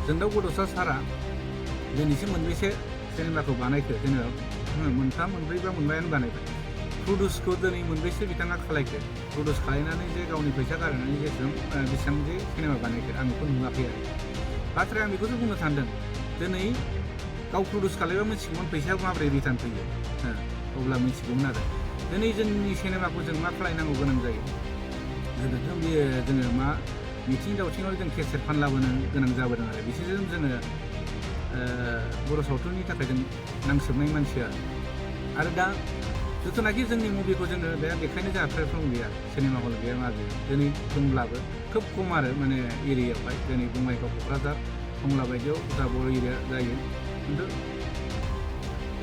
जोंदाव बड'सा सारा दिनैसिम मोनबेसे सिनेमाखौ बानायखो जेनेबा मोनथाम मोनब्रैबा मोनबायानो बानायबाय प्रडिउसखौ दिनै मोनबेसे बिथाङा खालायखो प्रडिउस खालायनानै जे गावनि फैसा गारनानै बेसेबां जे सिनेमा बानायखो आं बेखौ नुवाखै आरो बाथ्राया आं बेखौसो बुंनो सानदों दिनै गाव प्रडिउस खालायबा मिथिगौमोन फैसाया माबोरै रिटार्न फैयो अब्ला मिथिगौमोन आरो दिनै जोंनि सिनेमाखौ जों मा खालायनांगौ गोनां जायो गोदोथ' बेयो जोङो मा मिथिं दावथिङाव जों केसेट फानलाबोनो गोनां जाबोदों आरो बिसोरजों जोङो बर' सावथुननि थाखाय जों नांसोबनाय मानसिया आरो दा जिथुनाखि जोंनि मुभिखौ जोङो दा बेखायनो जोंहा प्लेटफर्म गैया सिनेमा हल गैया मा गैया दिनै दंब्लाबो खोब खम आरो माने एरियायावहाय दिनै बङाइगाव क'क्राझार टंला बायदियाव जा बर' एरिया जायो खिन्थु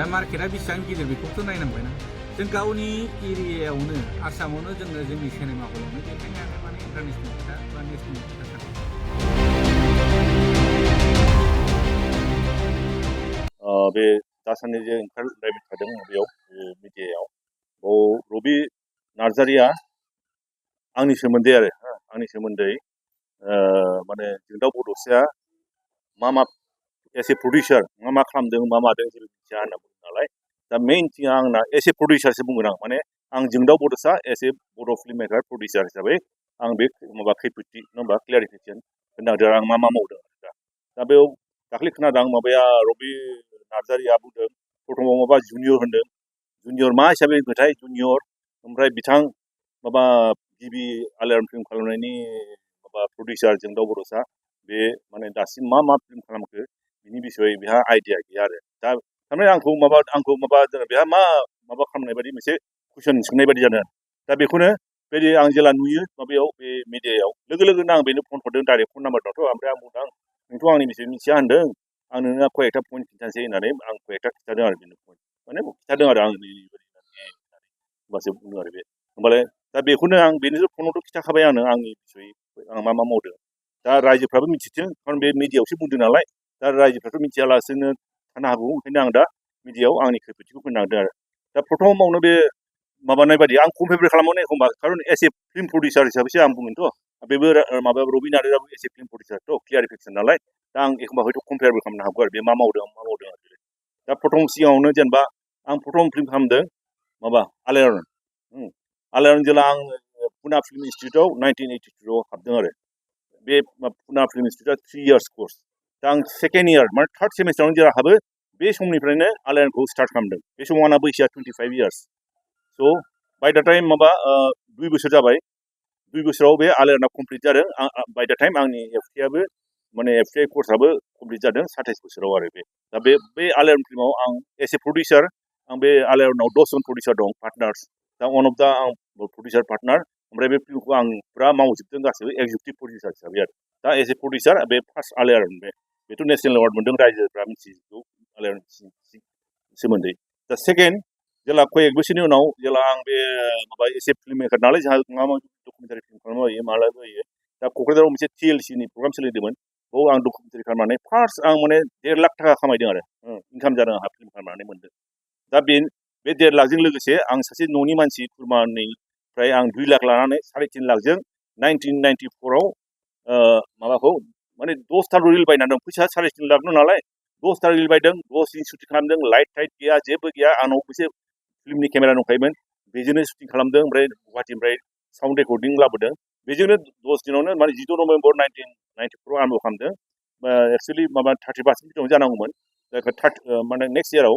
दा मार्केटआ बेसेबां गिदिर बेखौथ' नायनांबायना जों गावनि एरियायावनो आसामावनो जोङो जोंनि सिनेमा हलावनो बेखायनो आरो माने इन्टारनेसनेल खोथा बा नेसनेल खोथा सानो बे दासान्दि जे ओंखारलायबाय थादों बेयाव मिडियायाव रबि नार्जारिया आंनि सोमोन्दै आरो आंनि सोमोन्दै माने जोंदाव बड'साया मा एस ए प्रडिउसार मा खालामदों मा मादों जेबो मिथिया होनना बुङो नालाय दा मेइन थिङा आंना एस ए प्रडिउसारसो बुंगोन आं माने आं जोंदाव बड'सा एस ए बड' फिल्म मेकार प्रडिउसार हिसाबै आं बे माबा खैफोदथि नङा होमबा क्लियारिफिकेसन होनांदों आं मा मावदों दा बेयाव दाख्लै खोनादों माबाया रबि नार्जारिया बुंदों प्रथमाव माबा जुनियर होनदों जुनियर मा हिसाबै होनखोथाय जुनियर ओमफ्राय बिथां माबा गिबि आलायारन फिल्म खालामनायनि माबा प्रडिउसार जोंदाव बड'सा बे माने दासिम मा फिल्म खालामखो बिनि बिसय बेहा आइडिया गैया आरो दा थारमाने आंखौ माबा बेहा माबा खालामनाय बायदि मोनसे कुइसन सोंनाय बायदि जादों दा बेखौनो बे आं जेला नुयो माबायाव बे मिडियायाव लोगो लोगोनो आं बेनो फन हरदों डाइरेक्ट फन नाम्बार दंथ' ओमफ्राय आं बुंदों नोंथ' आंनि बिसय मिथिया होनदों आं नोंना कयेकथा पइन्ट खिन्थानोसै होननानै आं कयेकथा खिन्थादों आरो बेनो पइन्ट माने खिन्थादों आरो आं होमबासो बुंदों आरो बे होमबालाय दा बेखौनो आं बेनो फनावथ' खिन्थाखाबाय आंनि बिसय आं मा मावदों दा रायजोफ्राबो मिथिथों खारन बे मिडियायावसो बुंदों नालाय दा रायजोफ्राथ' मिथियालासेनो थानो हागौ ओंखायनो आं दा मिडियायाव आंनि खैफोदथिखौ होनांदों आरो दा प्रथमावनो बे माबानाय बायदि आं कम्पेयार खालामो एखम्बा खारन एस ए फिल्म प्रडिउसार हिसाबैसो आं बुंगोनथ' बेबो माबा rabi नार्जारियाबो S A film प्रडिउसारथ' clarification नालाय दा आं एखम्बा हयथ' कम्पेयारबो खालामनो हागौ आरो बे मा मावदों आरो दा प्रथम सिगाङावनो जेनेबा आं प्रथम फिल्म खालामदों माबा आलायारन जेला आं पुना फिल्म इन्सटिटिउटआव 1982आव हाबदों आरो बे पुना फिल्म इन्सटिटिउटआ 3 इयार्स कर्स दा आं सेकेन्ड इयार माने थार्ड सेमिस्टारावनो जेला हाबो बे समनिफ्रायनो आलायारनखौ स्टार्ट खालामदों बे समाव आंना बैसोआ 25 इयार्स स' बाय दा टाइम माबा 2 बोसोर जाबाय 2 बोसोराव बे आलायारना कमप्लिट जादों बाय दा टाइम आंनि एफटिआबो माने एफटिआइ कर्सआबो कमप्लिट जादों 27 बोसोराव आरो दा बे आलायारन फिल्माव आं एस ए प्रडिउसार आं बे आलायारनाव 10 जन प्रडिउसार दं पार्टनार्स दा वान अफ दा आं प्रडिउसार पार्टनार ओमफ्राय बे फिल्मखौ आं फुरा मावजोबदों गासैबो एक्जिकिउटिभ प्रडिउसार हिसाबै आरो दा एस ए प्रडिउसार बे फार्स्ट आलायारन बेथ' नेसनेल एवार्ड मोनदों रायजोफ्रा मिथिजोबगौ आलायारननि सोमोन्दै दा सेकेन्ड जेला कयेक बोसोरनि उनाव जेला आं बे माबा एसे फिल्म मेकार नालाय जोंहा माबा डकुमेन्टारि फिल्म खालामनो हायो मालाबो होयो दा क'क्राझाराव मोनसे TLC-नि प्रग्राम सोलिदोंमोन बेयाव आं डकुमेन्टारि खालामनानै फार्स्ट आं माने 1.5 लाख थाखा खामायदों आरो इनकाम जादों आंहा फिल्म खालामनानै मोनदों दा बे 1.5 लाखजों लोगोसे आं सासे न'नि मानसि खुरमानिफ्राय आं 2 लाख लानानै 3.5 लाखजों 1994आव माबाखौ माने 10था रिल बायनानै दं फैसा 3.5 लाख नालाय 10था रिल बायदों 10 दिन शुटिं खालामदों लाइट टाइट गैया जेबो गैया आंनाव मोनसे फिल्मनि केमेरा दंखायोमोन बेजोंनो शुटिं खालामदों ओमफ्राय गुवाहाटीनिफ्राय साउन्ड रेकर्डिं लाबोदों बेजोंनो 10 दिनावनो माने 16 नभेम्बर 1994आव आरम्भ खालामदों एक्सुवेलि माबा 31 दिनाव जानांगौमोन माने नेक्स्ट इयाराव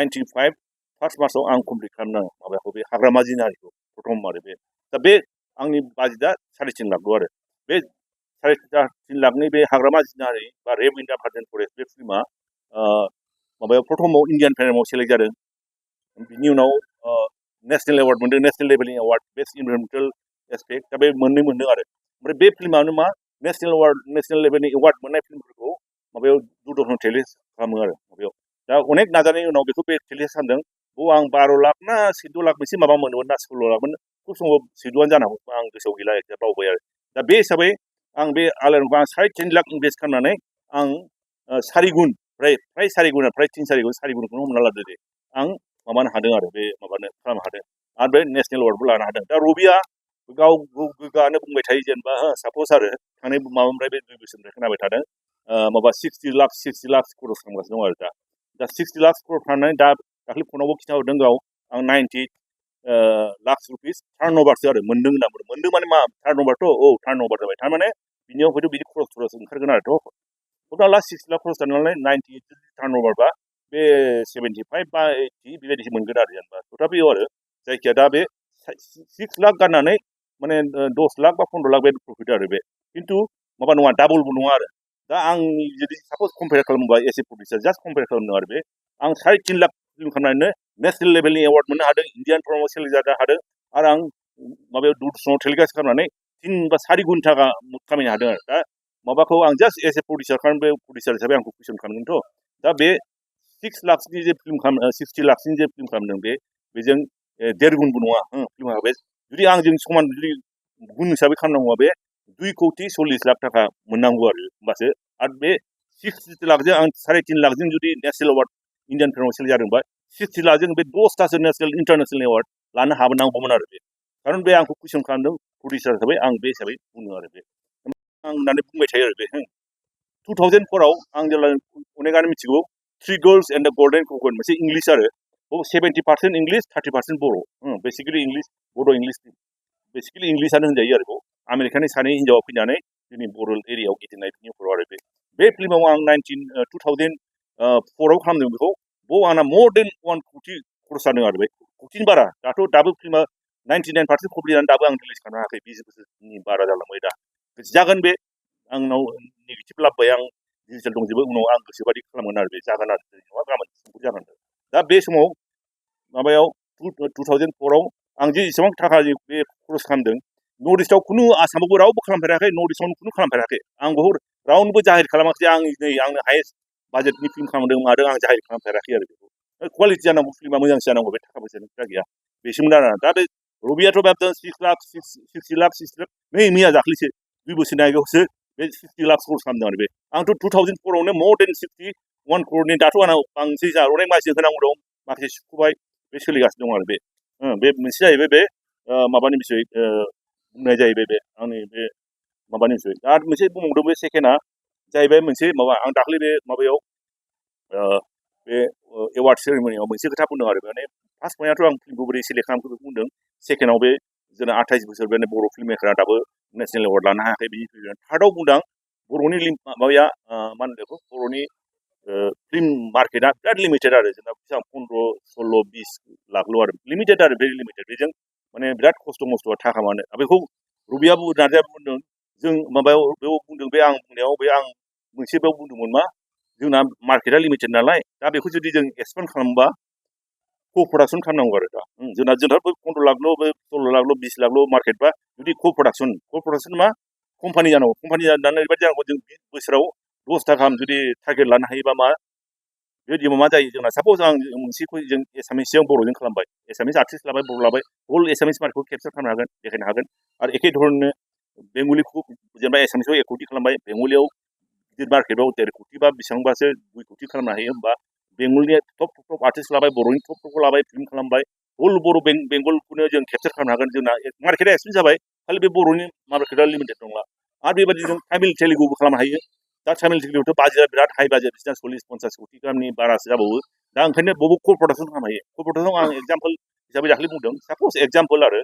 95 फार्स्ट मार्चआव आं कमप्लिट खालामनांगौ माबाखौ बे हाग्रामा जिनारिखौ प्रथम आरो दा बे आंनि बाजेटआ 3.5 लाखल' आरो बे 3.5 लाखनि बे हाग्रामा जिनारि बा रेड इन्डिया गार्डेन फरेस्ट बे फिल्मा माबायाव प्रथमाव इन्डियान फिल्माव सेलेक्ट जादों बिनि उनाव नेसनेल एवार्ड मोनदों नेसनेल लेभेलनि एवार्ड बेस्ट इनभाइरमेन्टेल एस्पेक्ट दा बे मोननै मोनदों आरो ओमफ्राय बे फिल्मानो मा नेसनेल लेभेलनि एवार्ड मोननाय फिल्मफोरखौ माबायाव दूरदर्शन टेलिकास्ट खालामो आरो माबायाव दा अनेक नाजानायनि उनाव बेखौ बे टेलिकास्ट खालामदों बेयाव आं 12 लाख ना 14 लाख मोनसे माबा मोनोमोन ना 16 लाखमोन खुब समाव 14आनो जानांगौ आं गोसोआव गैला एसे बावबाय आरो दा बे हिसाबै आं बे आलायारनखौ आं 3.5 लाख इनभेस्ट खालामनानै आं 4 गुन फ्राय 3 गुन 4 गुनखौनो हमना लादो दे आं माबानो हादों आरो बे माबानो खालामनो हादों आरो बे नेसनेल एवार्डबो लानो हादों दा रबिया गाव गोग्गानो बुंबाय थायो जेनेबा सापस आरो थांनाय माबानिफ्राय बे 2 बोसोरनिफ्राय खोनाबाय थादों माबा 60 लाख खरस खालामगासिनो दं आरो दा 60 लाख खरस खालामनानै दा दाख्लै फनावबो खिन्थाहरदों गाव आं 90 लाख रुपिस टार्न अभारसो आरो मोनदों होनना बुंदों मोनदों माने मा टार्न अभारथ' औ टार्न अभार जाबाय थारमाने बिनियाव हयथ' बिदि खरस ओंखारगोन आरोथ' हमना ला 60 लाख खरस जानानै 90 टार्न अभारबा बे 75 बा 80 बेबायदिसो मोनगोन आरो जेनेबा तथापियाव आरो जायखिया दा बे 6 लाख गारनानै माने 10 लाख बा 15 लाख बे प्रफिट आरो बे खिन्थु माबा नङा डाबलबो नङा आरो दा आंनि जुदि सापज कम्पेयार खालामोबा S A producer just compare खालामदों आरो बे आं 3.5 लाख फिल्म खालामनानैनो नेसनेल लेभेलनि एवार्ड मोननो हादों इण्डियान फर्माव सेलेक्ट जानो हादों आरो आं माबायाव दूरदर्शनाव टेलिकास्ट खालामनानै 3 बा 4 गुन थाखा खामायनो हादों आरो दा माबाखौ आं जास्ट एस ए प्रडिउसार खालाम बे प्रडिउसार हिसाबै आंखौ कुइसन खालामगोनथ' दा बे 6 लाखनि जे फिल्म 60 लाखनि जे फिल्म खालामदों बेजों 1.5 गुनबो नङा फिल्मा बे जुदि आंजों समान जुदि गुन हिसाबै खालामनांगौबा बे 2 कोटी 40 लाख थाखा मोननांगौ आरो होमबासो आरो बे 60 लाखजों आं 3.5 लाखजों जुदि नेसनेल एवार्ड इण्डियान फिल्माव सेलेक्ट जादोंबा 60 लाखजों बे 10थासो नेसनेल इन्टारनेसनेल एवार्ड लानो हाबोनांगौमोन आरो बे खारन बे आंखौ कुइसन खालामदों प्रडिउसार हिसाबै आं बे हिसाबै बुंदों आरो बे आं होननानै बुंबाय थायो आरो बे 2004 आव आं जेब्ला अनेकानो मिथिगौ three girls and the golden ककन मोनसे इंलिस आरो 70% इंलिस 30% बर' बेसिकेलि इंलिस बड' इंलिस बेसिकेलि इंलिसानो होनजायो आरो आमेरिकानि सानै हिन्जावा फैनानै जोंनि बर' एरियायाव गिदिंनाय निउफोराव आरो बे फिल्माव आं 2004 आव खालामदों बेखौ बाव आंना मर देन 1 कोटी खरस जादों आरो बे कोटीनि बारा दाबो फिल्मा 99% कमप्लिट जानानै दाबो आं रिलिज खालामनो हायाखै 20 बोसोरनि बारा जालांबाय दा जागोन बे आंनाव नेगेटिभ लाबोबाय आं डिजिटेल दंजोबो उनाव आं गोसोबादि खालामगोन आरो बे जागोन आरो नङा गाबोन समफोर जागोन दा बे समाव माबायाव 2004 आव आं जे जेसेबां थाखा बे खरस खालामदों नर्थ इस्टआव खुनु आसामावबो रावबो खालामफेराखै नर्थ इस्टआवनो खुनु खालामफेराखै आं बहुद रावनोबो जाहिर खालामाखै आं नै आंनो हायेस्ट बाजेटनि फिल्म खालामदों मादों आं जाहिर खालामफेराखै आरो बेखौ क्वालिटि जानांगौ फिल्मा मोजांसो जानांगौ बे थाखा फैसानि खोथा गैया बेसिमोन आरो दा बे रबियाथ' बाबदों 60 लाख 60 लाख नै मैया दाख्लैसो 2 बोसोरनि आगोलावसो बे 60 लाख खरस खालामदों आरो बे आंथ' 2004 आवनो मर देन 61 crore दाथ' आंनाव बांसिन जारनाय मानसि होनांगौ दं माखासे सुख'बाय बे सोलिगासिनो दं आरो बे मोनसे जाहैबाय बे माबानि बिसय बुंनाय जाहैबाय बे आंनि बे माबानि बिसय आरो मोनसे बुंबावदों बे सेकेन्डआ जाहैबाय मोनसे माबा आं दाख्लै बे माबायाव बे एवार्ड सेरेमनियाव मोनसे खोथा बुंदों आरो माने फार्स्ट पइन्टआथ' आं फिल्मखौ बोरै सेलेक्ट खालामखो बेखौ बुंदों सेकेन्डआव बे जोंना 28 बोसोर बे बर' फिल्म मेकारा दाबो नेसनेल एवार्ड लानो हायाखै बिदि थार्डआव बुंदों बर'नि माबाया मा होनो बेखौ बर'नि फिल्म मार्केटआ बिराद लिमिटेड आरो जोंना बेसेबां 15, 16, 20 लाखल' आरो लिमिटेड आरो भेरि लिमिटेड बेजों माने बिराद खस्थ' मस्थ'आ थाखा मानो बेखौ रबियाबो नार्जायाबो बुंदों जों माबायाव बेयाव बुंदों बे आं बुंनायाव बे आं मोनसे बेयाव बुंदोंमोन मा जोंना मार्केटआ लिमिटेड नालाय दा बेखौ जुदि जों एक्सपेन्ड खालामोबा क' प्रडाक्सन खालामनांगौ आरो दा जोंनाथ' 15 लाखल' बे 16 लाखल' 20 लाखल' मार्केटबा जुदि क' प्रडाक्सन मा कम्पानि जानांगौ कम्पानि जानानै ओरैबायदि जानांगौ जों बोसोराव 10 गाहाम जुदि टारगेट लानो हायोबा मा बेबायदि मा जायो जोंना सापज आं मोनसेखौ जों एसामिसजों बर'जों खालामबाय एसामिस आर्टिस्ट लाबाय बर' लाबाय हल एसामिस मार्केटखौ केपचार खालामनो हागोन देखायनो हागोन आरो एखे धरननो बेंगलिखौ जेनेबा एसामिसाव 1 कोटी खालामबाय बेंगलियाव गिदिर मार्केटआव 1.5 कोटी बा बेसेबांबासो 2 कोटी खालामनो हायो होमबा बेंगलनि टप आर्टिस्ट लाबाय बर'नि टपखौ लाबाय फिल्म खालामबाय हल बर' बेंगलखौनो जों केपचार खालामनो हागोन जोंना मार्केटआ एक्सपेन्ड जाबाय खालि बे बर'नि मार्केटआ लिमिटेड नंला आरो बेबायदि जों तामिल तेलुगुबो खालामनो हायो दा तामिल तेलुगुआवथ' बाजेटआ बिराद हाइ बाजेट बिसिना 40-50 कोटी गाहामनि बारासो जाबावो दा ओंखायनो बबे क' प्रडाक्सन खालामनो हायो क' प्रडाक्सनाव आं एगजाम्पल हिसाबै दाख्लै बुंदों सापज एगजाम्पल आरो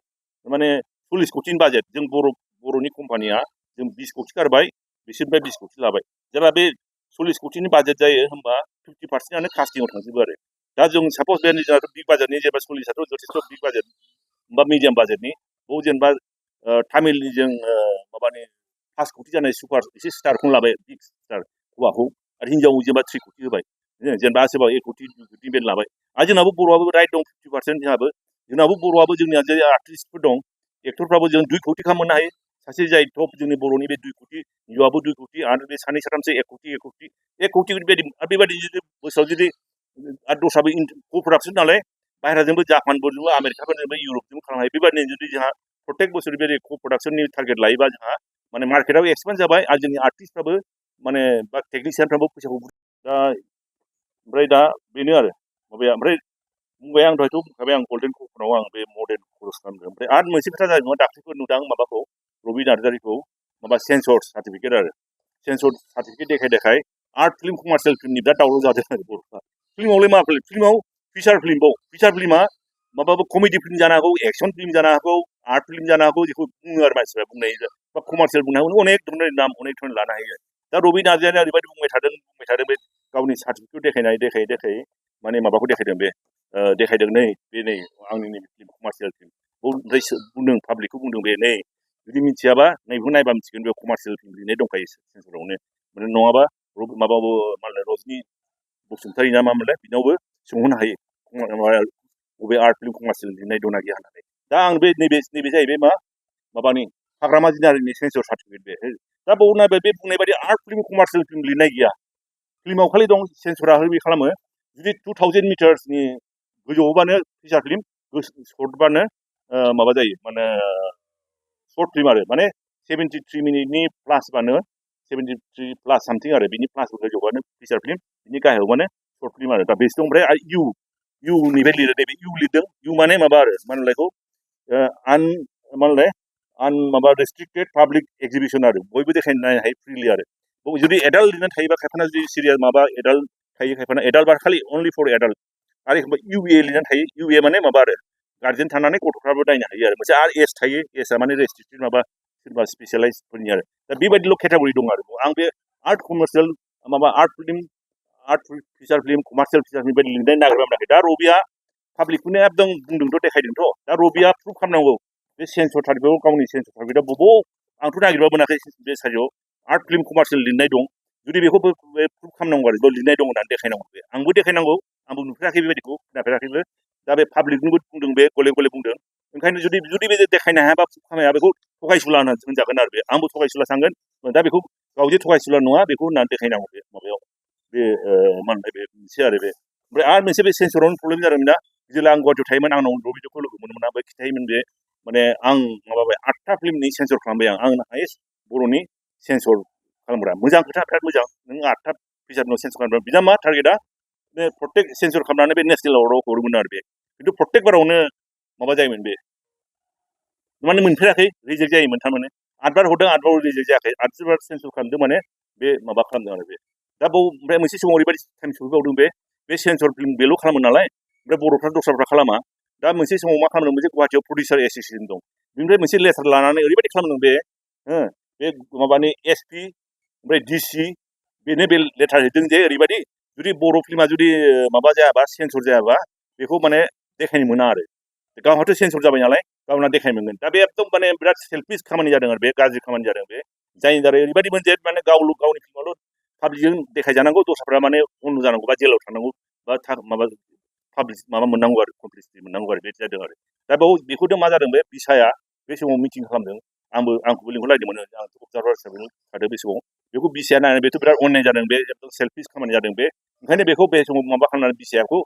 माने 40 कोटीनि बाजेट जों बर'नि कम्पानिया जों 20 कोटी गारबाय बिसोरनिफ्राय 20 कोटी लाबाय जेब्ला बे 40 कोटीनि बाजेट जायो होमबा 50%आनो कास्टिंआव थांजोबो आरो दा जों सापज बे जोंहाथ' बिग बाजेटनि जेनेबा 40आथ' जथेस्थ' बिग बाजेट बा मिडियाम बाजेटनि बेयाव जेनेबा तामिलनि जों माबानि 5 कोटी जानाय सुपार एसे स्टारखौनो लाबाय बिग स्टार हौवाखौ आरो हिन्जाव जेनेबा 3 कोटी होबाय जेनेबा सोरबा 1 कोटी 2 कोटी बेन लाबाय आरो जोंनाबो बर'आबो राइट दं 50% जोंनाबो बर'आबो जोंनिया जे आर्टिस्टफोर दं एक्टरफ्राबो जों 2 कोटी खालाम मोननो हायो सासे जाय टप जोंनि बर'नि बे 2 कोटी हिन्जावाबो 2 कोटी आरो बे सानै साथामसो 1 कोटी बेबायदि जुदि बोसोराव जुदि आरो दस्राबो क' प्रडाक्सन नालाय बाहेराजोंबो जापानफोरजोंबो आमेरिकाफोरजोंबो इउरपजोंबो खालामनो हायो बेबायदिनो जुदि जोंहा प्रत्येक बोसोर बेबायदि क' प्रडाक्सननि टारगेट लायोबा जोंहा माने मार्केटआबो एक्सपेन्ड जाबाय आरो जोंनि आर्टिस्टफ्राबो माने बा टेकनिसियानफ्राबो फैसाखौ दा ओमफ्राय दा बेनो आरो माबाया ओमफ्राय बुंबाय आं दहायथ' बुंखाबाय आं गल्डेन ककनाव आं बे मडेल खरस खालामदों ओमफ्राय आरो मोनसे खोथा जादों दाख्लैफोर नुदां माबाखौ रबि नार्जारिखौ माबा सेन्सर सार्टिफिकेट आरो सेन्सर सार्टिफिकेट देखाय आर्ट फिल्म कमार्शियेल फिल्मनि बिराद दावराव जादों आरो बर'फ्रा फिल्मावलाय मा फिल्माव फिचार फिल्मा माबाबो कमेडि फिल्म जानो हागौ एक्सन फिल्म जानो हागौ आर्ट फिल्म जानो हागौ जेखौ बुङो आरो मानसिफ्रा बुंनाय बा कमार्शियेल बुंनो हागौ अनेक धरনের नाम अनेक धरনের लानो हायो दा रबि नार्जारिया ओरैबायदि बुंबाय थादों बे गावनि सार्टिफिकेट देखायै माने माबाखौ देखायदों बे देखायदों नै आंनि नै फिल्म कमार्शियेल फिल्म ओमफ्राय बुंदों पाब्लिकखौ बुंदों बे नै जुदि मिथियाबा नैबेखौ नायबा मिथिगोन बे कमार्शियेल फिल्म लिरनाय दंखायो सेन्सरावनो माने नङाबा माबाबो मालाय रजनि बसुमतारी ना मामोनलाय बिनावबो सोंहरनो हायो बबे आर्ट फिल्म कमार्शियेल लिरनाय दंना गैया होननानै दा आं बे नैबे जाहैबाय माबानि हाग्रामा जिनारिनि सेन्सर सार्टिफिकेट बे दा बाव नायबाय बे बुंनाय बायदि आर्ट फिल्म कमार्शियेल फिल्म लिरनाय गैया फिल्माव खालि दं सेन्सरा बे खालामो जुदि 2000 मिटार्सनि गोजौआवबानो फिचार फिल्म सर्टबानो माबा जायो माने सर्ट फिल्म आरो माने 73 मिनिटनि प्लासबानो 73 प्लास सामथिं आरो बिनि प्लास गोजौआनो फिचार फिल्म बिनि गाहायावबानो सर्ट फिल्म आरो दा बेसो दं ओमफ्राय इउनिफ्राय लिरो नैबे इउ लिरदों इउ माने माबा आरो मा होनलायखौ माबा रेस्ट्रिक्टेड पाब्लिक एक्जिबिसन आरो बयबो देखायनो नायनो हायो फ्रिलि आरो जुदि एडाल्ट लिरनानै थायोबा खायफाना जुदि सिरियास माबा एडाल्ट थायो खायफाना एडाल्ट बा खालि अनलि फर एडाल्ट आरो एखमबा इउए लिरनानै थायो इउए माने माबा आरो गार्जेन थानानै गथ'फ्राबो नायनो हायो आरो मोनसे आर एज थायो एजआ माने रेस्ट्रिक्टेड माबा सोरबा स्पेसियालाइजफोरनि आरो दा बेबायदि केटागरि दं आरो आं बे आर्ट कमार्शियेल माबा art feature film commercial feature film बायदि लिरनाय नागिरबा मोनाखै दा रबिया पाब्लिकखौनो एकदम बुंदोंथ' देखायदोंथ' दा रबिया प्रुभ खालामनांगौ बे सेन्सर सार्टिफिकेटआव गावनि सेन्सर सार्टिफिकेटआ बबाव आंथ' नागिरबा मोनाखै बे साइडआव आर्ट फिल्म कमार्शियेल लिरनाय दं जुदि बेखौ प्रुभ खालामनांगौ आरो बेयाव लिरनाय दं होननानै देखायनांगौ बे आंबो देखायनांगौ आंबो नुफेराखै बेबायदिखौ खोनाफेराखैबो दा बे पाब्लिकनोबो बुंदों बे गले गले बुंदों ओंखायनो जुदि बे देखायनो हायाबा प्रुभ खालामनो हाया बेखौ थगायसुला होनजागोन आरो बे आंबो थगायसुला सानगोन दा बेखौ गाव जे थगायसुला नङा बेखौ होननानै देखायनांगौ बे माबायाव बे मा होनबाय बे मोनसे आरो बे ओमफ्राय आरो मोनसे बे सेन्सरावनो प्रब्लेम जादोंमोन ना जेला आं गुवाहाटियाव थायोमोन आंनाव रबिजोंखौ लोगो मोनोमोन आं खिथायोमोन बे माने आं माबाबाय 8था फिल्मनि सेन्सर खालामबाय आं हायेस्ट बर'नि सेन्सर खालामग्रा मोजां खोथा बिराद मोजां नों 8था फिचारनाव सेन्सर खालामग्रा बिना मा टारगेटआ बे प्रत्येक सेन्सर खालामनानै बे नेसनेल एवार्डआव हरोमोन आरो बे खिन्थु प्रत्येक बारावनो माबा जायोमोन बे माने मोनफेराखै रिजेक्ट जायोमोन थारमाने 8 बार हरदों 8 बार रिजेक्ट जायाखै 8 बार सेन्सर खालामदों माने बे माबा खालामदों आरो बे दा बाव ओमफ्राय मोनसे समाव ओरैबायदि टाइम सफैबावदों बे सेन्सर फिल्म बेल' खालामो नालाय ओमफ्राय बर'फ्रा दस्राफ्रा खालामा दा मोनसे समाव मा खालामदों मोनसे गुवाहाटियाव प्रडिउसार एस'सियेसन दं बेनिफ्राय मोनसे लेटार लानानै ओरैबायदि खालामदों बे माबानि एसपि ओमफ्राय डिसि बेनो बे लेटार हैदों जे ओरैबायदि जुदि बर' फिल्मा जुदि माबा जायाबा सेन्सर जायाबा बेखौ माने देखायनो मोना आरो गावहाथ' सेन्सर जाबाय नालाय गावना देखायनो मोनगोन दा बे एकदम माने बिराद सेल्फिस खामानि जादों आरो बे गाज्रि खामानि जादों बे जायनि दारै ओरैबायदिमोन जे माने गावनि फिल्मावल' पाब्लिकजों देखायजानांगौ दस्राफ्रा माने बन्द' जानांगौ बा जेलाव थानांगौ बा माबा पाब्लिक माबा मोननांगौ आरो कमप्लिसिटि मोननांगौ आरो बेबायदि जादों आरो दा बेयाव बेखौथ' मा जादों बे बिसाया बे समाव मिटिं खालामदों आंखौबो लिंहरलायदोंमोन आं अबजारभार हिसाबै थादों बे समाव बेखौ बिसाया नायनानै बेथ' बिराद अननाय जादों बे एकदम सेल्फिस खामानि जादों बे ओंखायनो बेखौ बे समाव माबा खालामनानै बिसायाखौ